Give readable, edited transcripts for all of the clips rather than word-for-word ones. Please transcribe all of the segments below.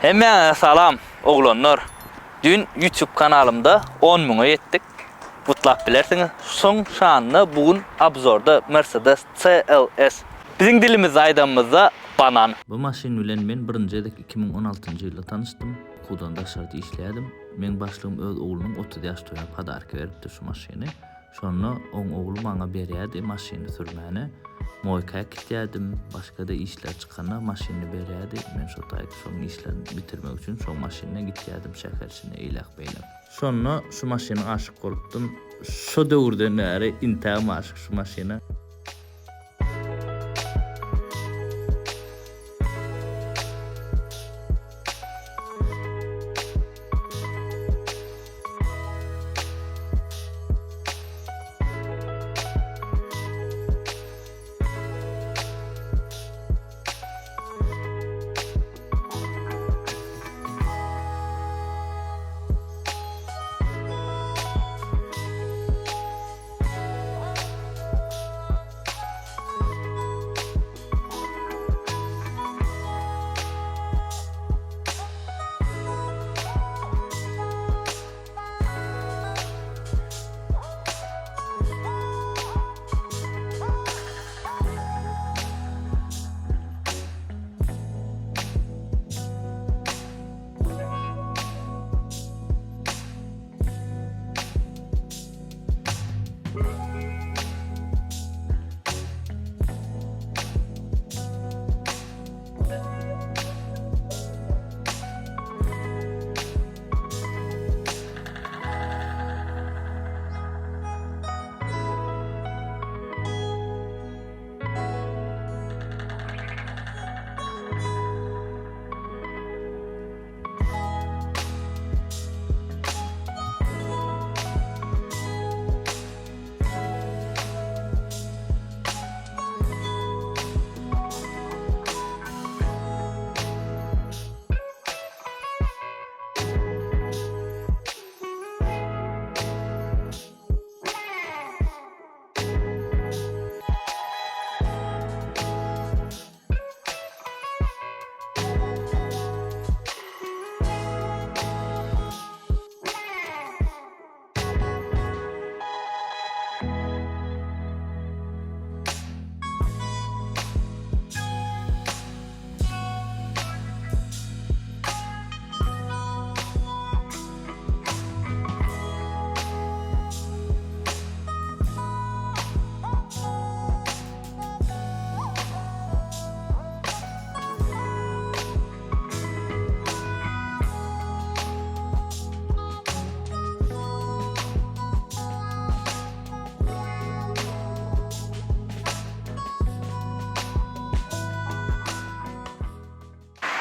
Hemmäňize salam oglanlar. Düýn YouTube kanalymda 10 müňe ýetdik. Gutlap bilersiňiz. Şoň şanyna bu gün obzorda Mercedes CLS. Biziň dilimizde aýdanymyzda banan. Bu maşyn bilen men birinji gezek 2016-njy ýylda tanyşdym. Okuwdan daşarda işleýärdim. Meň başlygym öz oglunyň 30 ýaş toýuna podarka beripdir şu maşyny. Şonda oň ogly maňa berýärdi maşyny sürmäne. Moýka äkitýärdim, başga-da işler çykanda maşynyny berýärdi. Men şo taýda şoň işlerini bitirmek üçin şoň maşynyna gitýärdim şäher içinde eýläk-beýläk. Şonda şu maşyna aşyk bolupdym. Şo döwürden bäri intägim aşyk şu maşyna.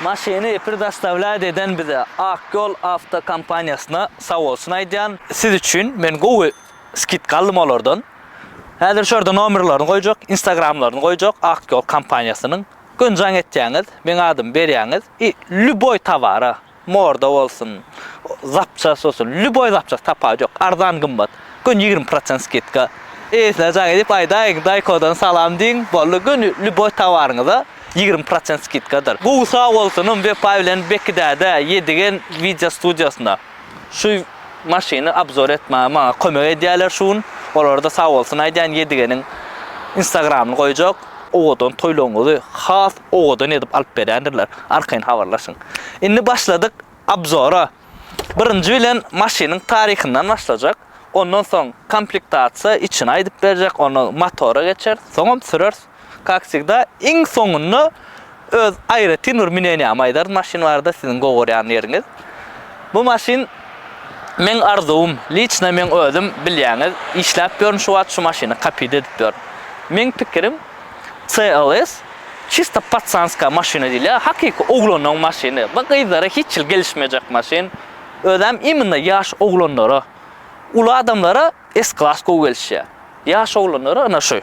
Maşyny predostawlýat eden bize Ak Ýol Awto kompaniýasyna sag bolsun aýdýan. Siz üçin men gowy skidka aldym olardan. Häzir şu ýerde nomerlerini goýjak, instagramlaryny goýjak Ak Ýol kompaniýasynyň. Göni jaň etýäňiz, meň adymy berýäňiz i lýuboý towara, morda bolsun, zapças bolsun, lýuboý zapças tapawudy ýok, arzan gymmat, göni 20 prosent skidka. Eýesine jaň edip aýdaýyň, Daýkodan salam diýiň, boldy, göni lýuboý towaryňyza 20 prosent skidkadyr. Gowy sag bolsunym Wepa bilen Beki dädä Ýedigen wideo studiýasyna. Şu maşyny obzor etmäge maňa kömek edýärler şu gün. Olara-da sag bolsun aýdýan Ýedigeniň instagramyny goýjak. Owadan toýlaryňyzy has owadan edip alyp berýändirler. Arkaýyn habarlaşyň. Indi başladyk obzora. Birinji bilen maşynyň taryhyndan başlajak. Ondan soň komplektasiýa içini aýdyp berjek. Ondan motora geçeris. Soňam süreris. Kak wsegda iň soňunda öz aýratyn bir mneniýamy aýdaryn maşyn barada siziň gowy görýän ýeriňiz. Bu maşyn meň arzuwym, liçno meň özüm bilýäňiz işläp ýörün şu wagt şu maşyny kopit edip ýörün. Meň pikirim CLS çisto patsanska maşyna diýilýär, hakyky oglanlaň maşyny. Bu gyzlara hiç hili gelişmejek maşyn. Özem imенно ýaş oglanlara, uly adamlara S-klass gowy gelişýär. Ýaş oglanlara ynha şu.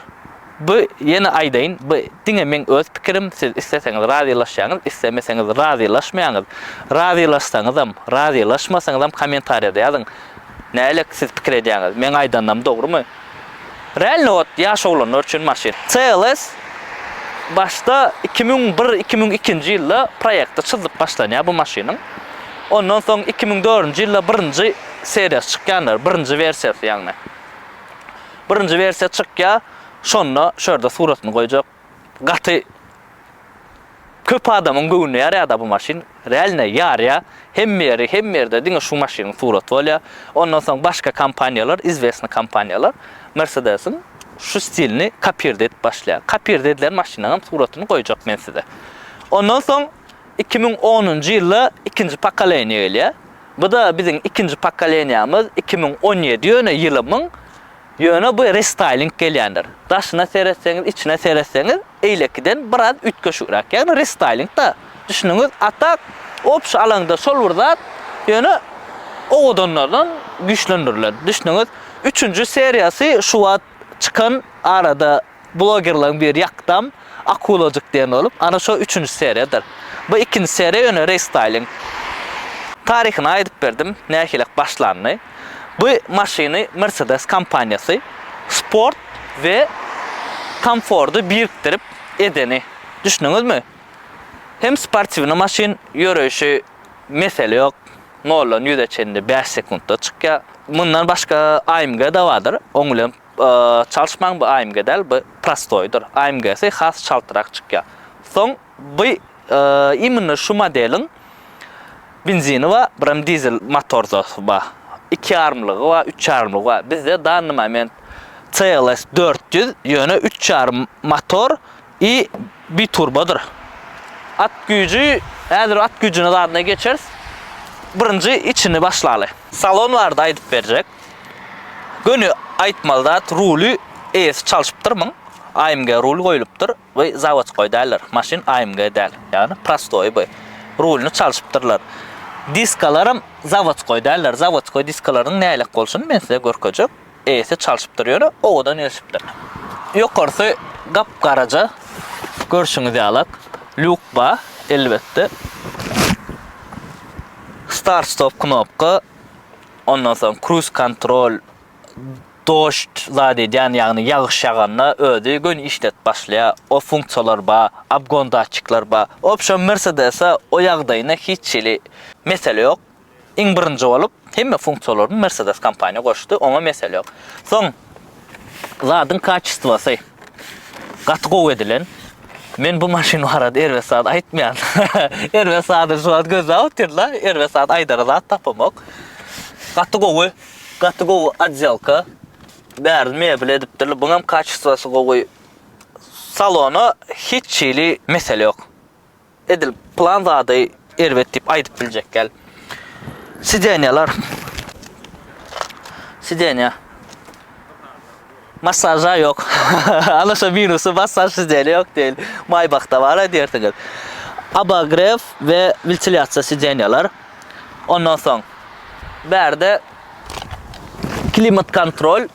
Bu ýene aýdaýyn, bu diňe meň öz pikirim, siz isleseňiz razylaşýaňyz, islemeseňiz razylaşmaýaňyz. Razylaşsaňyzam, razylaşmasaňyzam kommentariýada ýazyň. Nälik siz pikir edýäňiz? Meň aýdanlarym dogrumy? Realno wot ýaş oglanlar üçin maşyn. CLS. Başda 2001, 2002-nji ýylda proýekti çyzylyp başlanýar bu maşynyň. Ondan soň 2004-nji ýylda birinji seriýasy çykýandyr, birinji wersiýasy ýagny. Birinji wersiýa çykýar, şonda şu ýerde suratyny goýjak. Gaty köp adamyň göwnüne ýaraýar-da bu maşyn. Realno ýarýar. Hemme ýeri, hemme ýerde diňe şu maşynyň suraty bolýar. Ondan soň başga kompaniýalar, izwesnyý kompaniýalar Mersedesiň şu stilini kopirde edip başlaýar. Kopirde edilen maşynyňam suratyny goýjak men size. Ondan soň 2010-njy ýylda ikinji pokoleniýa gelýär. Bu-da biziň ikinji pokoleniýamyz 2017 ýöne ýylymyň ýöne bu restaýling gelýändir. Daşyna seretseňiz, içine seretseňiz eýlekiden biraz üýtgeşigräk. Ýagny restaýling-da. Düşündiňiz? A tak obşi alaňda şol bir zat, ýöne owadanlardan güýçlendirilen. Düşündiňiz? Üçünji seriýasy şu wagt çykan arada blogerlaryň biri ýakdam akulajyk diýen bolup, ana şo üçünji seriýadyr. Bu ikinji seriýa ýöne restaýling. Taryhyny aýdyp berdim, nähilek başlanyny. Bu maşyny Mercedes kompaniýasy sport we komfordy birikdirip edeni. Düşündiňizmi? Hem sportiwnyý maşyn, ýöreýşi mesele ýok. Noldan ýüze çenli bäş sekuntda çykýar. Mundan başga AMG-da bardyr. Oň bilen çalyşmaň, bu AMG däl, bu prostoýdyr. AMG-si has çaltrak çykýar. Soň bu imенно şu modeliň benzini bar, birem dizel motorzasy bar. Iki ýarymlygy bar, üç ýarymlygy bar. Bizde danny moment CLS 400, ýöne üç ýarym motor i biturbodyr. At güýji, häzir at güýjüne zadyna geçeris. Birinji içini başlaly. Salon barada aýdyp berjek. Göni aýtmaly zat ruly eýesi çalşypdyr muň. AMG rul goýlupdyr we zawodskoý däldir. Maşyn AMG däl. Ýagny prostoý bu. Rulyny çalşypdyrlar. Diskalaram zawodskoý däldir. Zawodskoý diskalarynyň nälik bolşuny men size görkezjek. Eýesi çalşypdyr ýöne owadan gelşipdir. Ýokarsy gap-garaja görşüňiz ýalak. Lýuk bar elbetde. Start stop knopka. Ondan soň kruz kontrol, dožd zat edýän, ýagny ýagyş ýaganda özi göni işletip başlaýar. O funksiýalar bar, obgon datçikler bar. Wobşem Mercedes-e o ýagdaýyna hiç hili mesele ýok. Iň birinji bolup hemme funksiýalaryny Mercedes kompaniýa goşdy, oňa mesele ýok. Soň zadyň kaçestwasy gaty gowy edilen. Men bu maşyn barada erbet zat aýtmaýan. Erbet zady şu wagt gözläp otyryn-la, erbet zat aýdara zat tapamok. Gaty gowy, gaty gowy otdelka. Bärini mebel edipdirler. Buňam kaçestwasy gowy. Salona hiç hili mesele ýok. Edil plan zady erbet diýip aýdyp biljek däl. Sidenýalar. Sidenýa. Massaža ýok. Ana şo minusy massaž sidenýa ýok diýel. Maybachda bar-a diýersiňiz. Abagrew we wentilýasiýa sidenýalar. Ondan soň bärde klimat kontrol.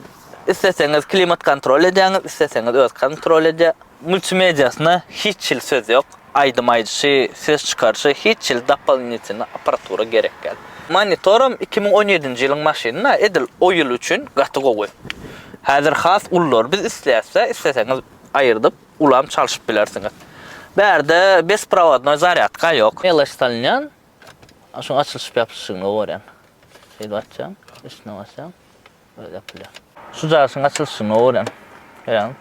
Isleseňiz klimat kontrol edýäňiz, isleseňiz öz kontrol edýär. Multimediasyna hiç hili söz ýok. Aýdym aýdyşy, ses çykaryşy hiç hili dopolnitelnyý apparatura gerek däl. Monitoram 2017-nji ýylyň maşyny-da edil o ýyl üçin gaty gowy. Häzir has ululary biz isleýäs-de, isleseňiz aýyrdyp ulam çalşyp bilersiňiz. Bärde besprowodnoý zarýadka ýok. Melaş salynýan, şuň açylyşyp ýapylyşyny gowy görýän. Şeýdip açýaň, üstüne basýaň. Özi ýapylýar. Şu jaşyň açylyşyny öwren. Görýäňmi?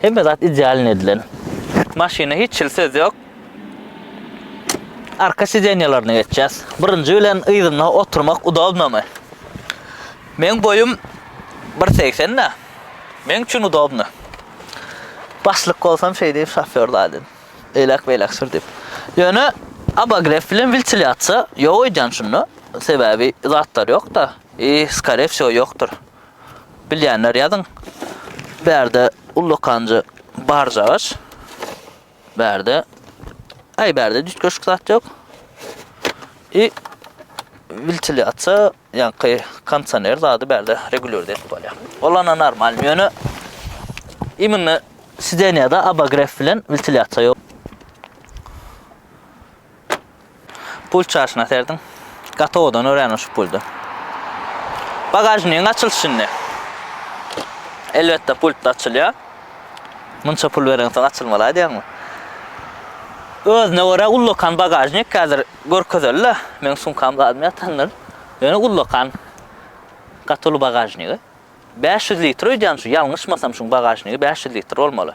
Hemme zat idealny edilen. Maşyna hiç hili söz ýok. Arka sidenýalaryna geçýäs. Birinji bilen yzynda oturmak udobnomy? Meň boýum 1.80-dä. Meň üçin udobno. Başlyk bolsam şeý diýip şofýor zadyn. Eýläk-beýläk sür diýip. Ýöne obogref bilen wentilýasiýa ýok öýdýän şunda. Sebäbi zatlar ýok-da. I skore wseo ýokdur. Bilýänler ýazyň. Bärde ullakanjy barjagaç. Bärde Aý bärde üýtgeşik zat ýok. I wentilýasiýa ýaňky kondisioner zady bärde regulirde edip bolýar. Olana normal. Ýöne imенно Sidenýada obogref bilen wentilýasiýa ýok. Pult çaşyna serdiň. Gaty owadan örän şu pulda. Bagažnigiň açylyşy indi. Elbetde pultda açylýar. Munça pul bereňsoň açylmaly aýdýaňmy? Özüne görä ullakan bagažnik häzir görkezeli-le. Meň sumkam zadym ýatandyr. Ýöne ullakan gaty uly bagažnigi. 500 litr öýdýän şu, ýalňyşmasam şuň bagažnigi 500 litr bolmaly.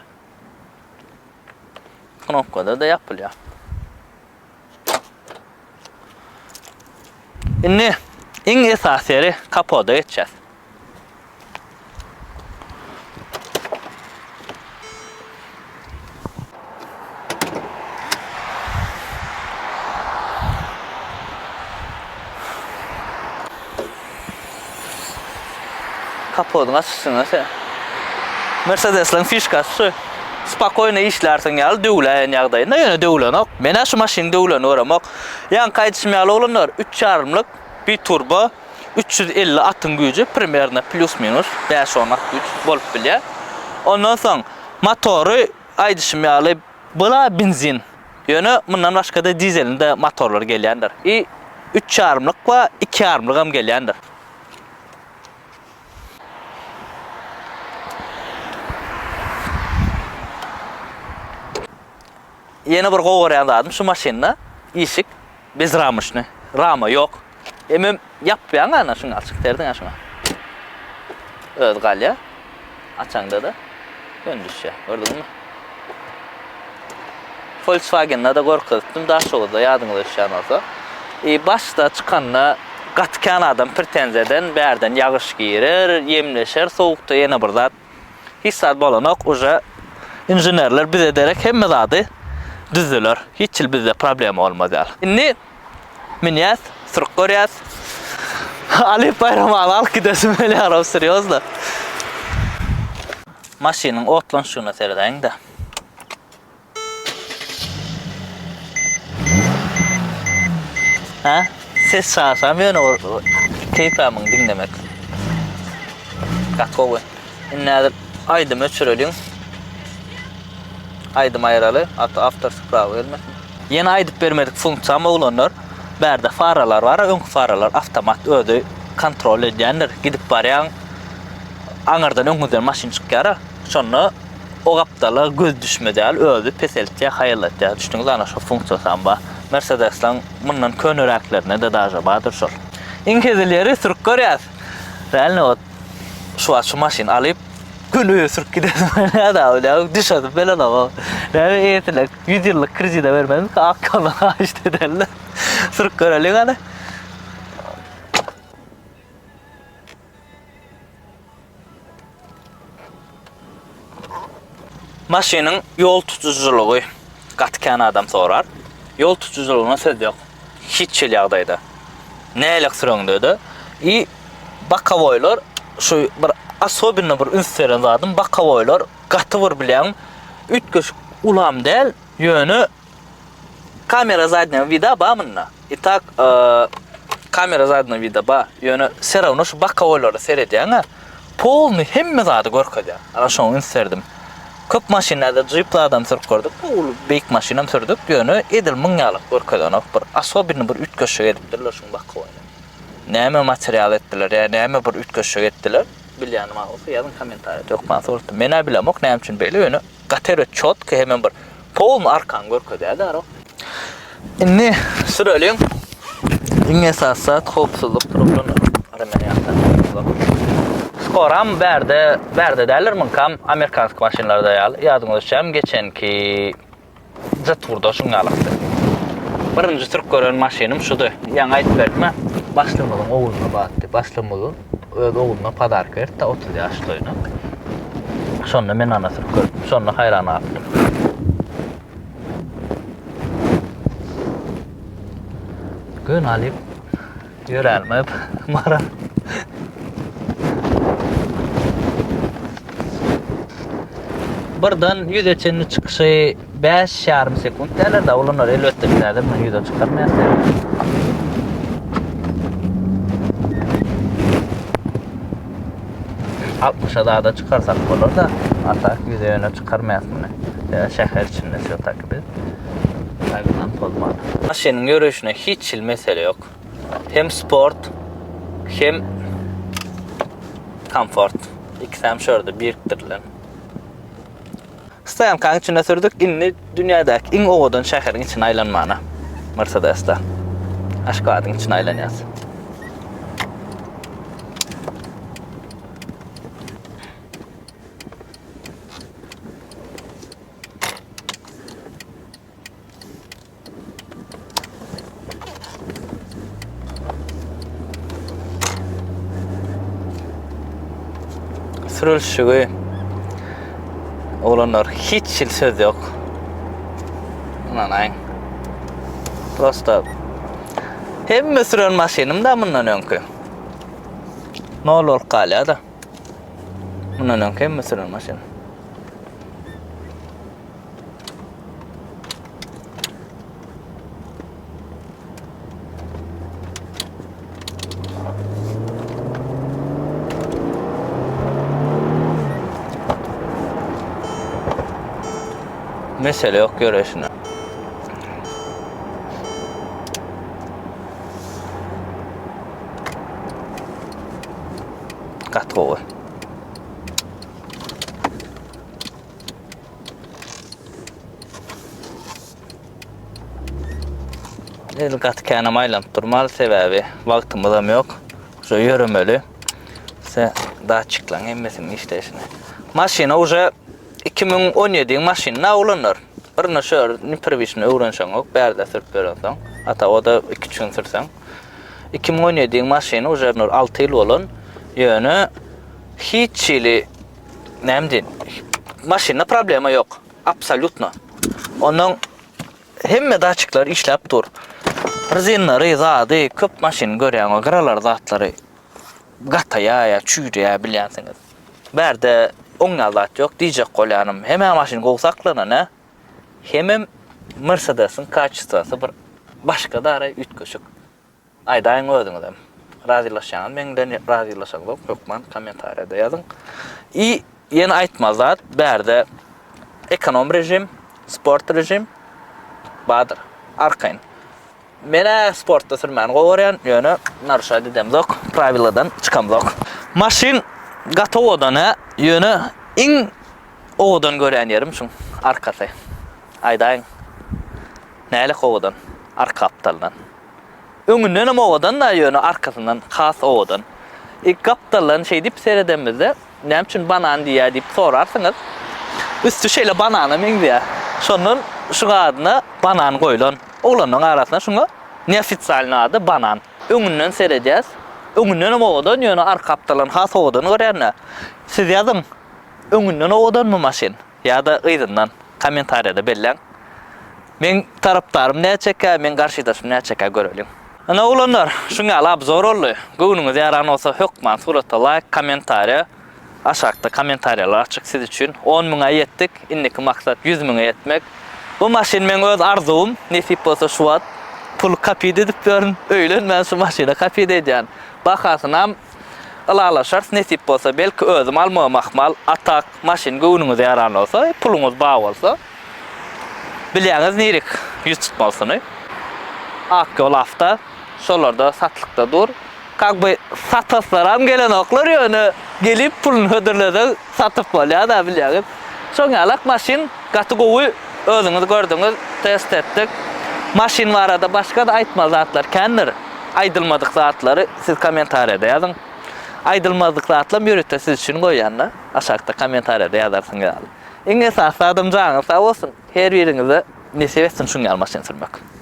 Knopkada-da ýapylýar. Indi iň esasy ýeri kapoda geçýäs. Kapodyň açyşyna sen. Mercedesleriň fişkasy şu. Spakoýno işlärsiň ýaly döwläýen ýagdaýynda ýöne döwlenok. Men-ä şu maşynyň döwlenini göremok. Ýaňky aýdyşym ýaly oglanlar, üç ýarymlyk biturbo 350 atyň güýji primerno plýus-minus bäş-on at güýç bolup bilýär. Ondan soň motory aýdyşym ýaly bula benzin. Ýöne mundan başga-da dizelinde motorlar gelýändir. I üç ýarymlyk we iki ýarymlygam gelýändir. Ýene bir gowy görýän zadym şu maşynda işik bezramyşny, rama ýok. Hemem ýapýaň ana şuňa açyk serediň şuňa. Özi galýar. Açaňda-da göni düşýär. Gördüňizmi? Volkswagen-da-da görkezipdim Daşoguzda ýadyňyza düşýän bolsa. I başda çykanda gaty kän adam pretenziýa eden, bärden ýagyş girer, ýemleşer sowukda ýene bir zat. Hiç zat bolanok uje inženerler bize derek hemme zady düzdüler. Hiç hili bizde problema bolmaz ýaly. Indi münýäs, sürüp görýäs. Alyp Baýramaly alyp gidesim gelýär serýozno. Maşynyň otlanyşygyna seredäýiň-de. Hä? Ses çaşam ýöne o keýpä muny diňlemek. Gaty gowy. Indi häzir aýdymy öçüreliň. Aýdym aýyraly, a to awtorski prawa gelmesin. Ýene aýdyp bermedik funksiýam oglanlar, bärde faralar bar, öňki faralar awtomat özi kontrol edýändir. Gidip barýaň, aňyrdan öňüňizden maşyn çykýar-a, şonda o gapdala göz düşmez ýaly özi peseltýär, haýallatýar. Düşdüňiz ana şo funksiýasam bar. Mercedes-leň mundan köneräklerinde-de daže bardyr şol. Iň hezil ýeri sürüp görýäs. Realno wot şu wagt şu maşyny alyp göni öýe sürüp gidesim gelýär-dä. Näme düşesim gelenok. Näme eýesine 100 ýyllyk kredide bermezmikä ak ýola haýyşt edeli. Sürüp göreliň hany. Maşynyň ýol tutujylygy gaty kän adam sorar. Ýol tutujylygyna söz ýok. Hiç hili ýagdaýda. Nälik süreňde-de i bokowoýlar şu bir asobinno bir üns beren zadym bokowoýlar gaty bir bilýäň üýtgeşik ulam däl, ýöne Kamera zadnýego vida ba munda. I tak kamera zadnýego vida ba. Ýöne se rawno şu bokowoýlara seredýäňä polny hemme zady görkezýär. Ana şoňa üns berdim. Köp maşynlarda jip zadam sürüp gördük. Bu uly beýik maşynam sürdük. Ýöne edil muň ýalak görkezenok. Bir asobinny bir üýtgeşik edipdirler şuň bokowoýyny. Näme material etdiler ýa näme bir üýtgeşik etdiler. Bilýäni bar bolsa ýazyň kommentariýada hökman sorasyn. Menä bilemok näme üçin beýle ýöne gaty erbet çotki hemem bir Polny arkany görkezýär daro. Indi süreliň. Iň esasy zat howpsuzlyk durumlanyr. Skoram bärde, bärde däldir muňkam amerikanski maşynlarda ýaly. Ýadyňyza düşýärmi geçenki Jetourda şuň ýalakdy. Birinji sürüp gören maşynym şudy. Ýaňy aýdyp berdim-ä. Başlygymyzyň ogluna batdy. Başlygymyzyň öz ogluna podarka berdi-de 30 ýaş toýuna. Şonda men ana sürüp görüpdim. Şonda haýran galypdym. Göni alyp ýörälmep Mara. Birden ýüze çenli çykyşy 5,5 sekunt dälär-de, olanlar elbetde biz häzir muny ýüze çykarmaýarys. Altmyşa zada çykarsak bolar-da, a tak ýüze ýöne çykarmaýas muny. Ýa şäher içinde wse-taki biz Gaýgydan pozman. Maşynyň ýöreýşine hiç hili mesele ýok. Hem sport, hem komfort. Ikisem şu ýerde birikdirilen. Stoýankanyň içinde sürdük. Indi dünýädäki iň owadan şäheriň içine aýlanmana. Mersedesde. Aşgabadyň içine aýlanýas. Sürülşügi oglanlar hiç hil söz ýok. Ynanaýyň. Prosta hemme süren maşynym da mundan öňki. Nol bolup galýar-da. Mundan öňki hemme süren maşynym. Mesele ýok ýöreşine. Gaty gowy. Edil gaty känem aýlanyp durmaly sebäbi wagtymyzam ýok. Uje ýöremeli. Se datçiklaň hemmesiniň işleýşini. Maşyna uje 2017-iň maşynyna oglanlar. Birine şu ýer neprivişini öwrenşeňok, bärde sürüp ýörensoň. Ata o-da 2-3 gün sürseň. 2017-iň maşyny uje 6 ýyl bolan. Ýöne hiç hili näme diýin, maşynda problema ýok. Absolýutno. Ondan hemme datçikler işläp dur. Rezinleri, zady, köp maşyn görýäň, o gyralar zatlary gataýar ýa çüýreýär bilýänsiňiz. Bärde oň ýaly zat ýok diýjek bolýanym. Hemä maşyn gowy saklanan hä. Hemem Mersedesiň kaçestwasy bir başga dara üýtgeşik. Aýdaýyň özüňizem. Razylaşýaňyz meň bilen razylaşaňzok hökman kommentariýada ýazyň. I ýene aýtmaly zat bärde ekonom režim, sport režim bardyr. Arkaýyn. Menä sportda sürmäni gowy görýän, ýöne naruşat edemzok, prawiladan çykamzok. Maşyn gaty owadan hä, ýöne iň owadan görýän ýerim şuň arkasy. Aýdaýyň. Nälik owadan arka gapdaldan. Öňündenem owadan-da, ýöne arkasyndan has owadan. Ik gapdaldan şeýdip seredemizde, näme üçin banan diýýär diýip sorarsyňyz. Üsti şeýle banana meňzeýär. Şondan şuň adyna banan goýlan. Oglanlaryň arasynda şuňa neofitsialnyý ady banan. Öňünden seredýäs. Öňündenem owadan, ýöne arka gapdaldan has owadan görýän-dä. Siz ýazyň, öňünden owadanmy maşyn ýa-da yzyndan? Kommentariýada belläň. Meň tarapdarym näçekä, meň garşydaşym näçekä göreliň. Ine oglanlar, şuň ýaly obzor boldy. Göwnüňize ýaran bolsa hökman surata laýk, kommentariýa, aşakda kommentariýalar açyk siz üçin. On müňe ýetdik, indiki maksat 100 müňe ýetmek. Bu maşyn meň öz arzuwym, nesip bolsa şu wagt pul kopit edip ýörün, öýlenmän şu maşyna kopit edýän. Bahasynam ylalaşarys nesip bolsa, belki özüm almagym ahmal, a tak maşyn göwnüňize ýaran bolsa, puluňyz bar bolsa. Bilýäňiz nirik ýüz tutmalysyny. Ak ýol awto şolarda satlykda dur. Kak by sataslaram gelenoklar ýöne gelip puluny hödürleseň satyp bolýada bilýäňiz. Şoň ýalak maşyn gaty gowy özüňiz gördüňiz test etdik. Maşyn barada başgada aýtmaly zatlar kändir. Aýdylmadyk zatlary siz kommentariýada ýazyň. Aýdylmadyk zatlam ýörite siz üçin goýýanda aşakda kommentariýada ýazarsyňyz ýaly. Iň esasy zadam janyňyz sag bolsun. Her biriňize nesip etsin şuň ýaly maşyn sürmek.